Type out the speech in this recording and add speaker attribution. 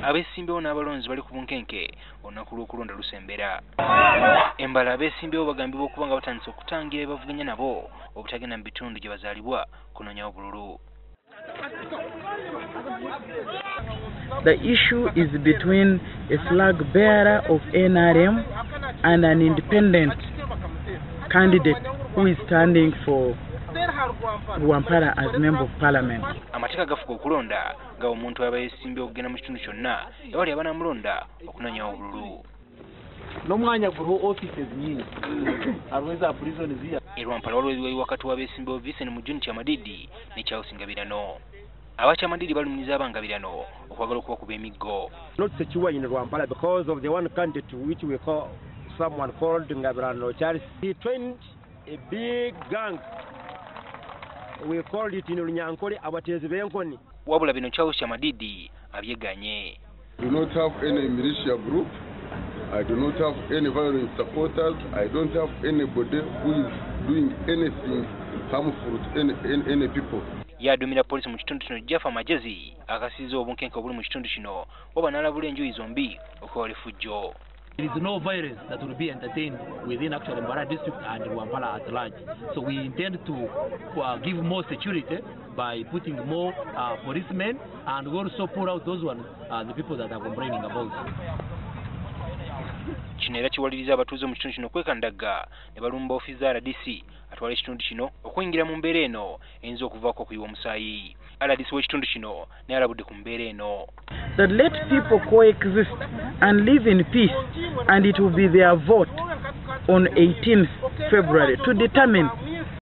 Speaker 1: Abeesimbyewo n'abalonzi bali ku bunkenke olunaku lw'okulonda lusembera. Embala abeesimbyewo bagambibwa okuba nga batandise okutangira ebavuganya nabo obutagenda mu bitundu gye bazaalibwa kunoonyawo bululu.
Speaker 2: The issue is between a flag bearer of NRM and an independent candidate who is standing for Rwampara as member of parliament.
Speaker 1: Amateeka gafuga okulonda nga omuntu aba yeesimbye okugenda mu kitundu kyonna ewali abanamulonda okunoonyawo obululu.
Speaker 3: N'omwanya guriho offices nyingi hariho eza prison ziya.
Speaker 1: E Rwampara waliwo ebiwayi wakati w'abeesimbyewo Vincent Mujuni Kyamadidi ne Charles Ngabirano. Abakyamadidi balumiriza abangabirano okwagala okubakuba emiggo.
Speaker 4: Not secure in Rwampara because of the one candidate which we call someone called Ngabirano Charles. He trained a big gang. We called it in Runyankole abatezi b'enkoni.
Speaker 1: Wabula bino Charles Kyamadidi abyeganye.
Speaker 5: Do not have any militia group. I do not have any violent supporters. I don't have anybody who is doing anything harmful to any people.
Speaker 1: Yadumira polisi mu kitundu kino Jaffa Majezi akasiza obunkenke obuli mu kitundu kino oba n'alabula enjuyi zombi okwewala effujjo.
Speaker 3: There is no violence that will be entertained within actually Mbarara district and Rwampara at large. So we intend to give more security by putting more policemen, and we also pull out those ones, the people that are complaining about.
Speaker 1: Kino era kiwaliriza abatuuze mu kitundu kino okwekandagga ne balumba ofiisi za RDC atwala ekitundu kino okuyingira mu mbeera eno eyinza okuvaako okuyiwa omusaayi. RDC w'ekitundu kino naye alabudde ku mbeera eno.
Speaker 2: That let people coexist and live in peace, and it will be their vote on 18th February to determine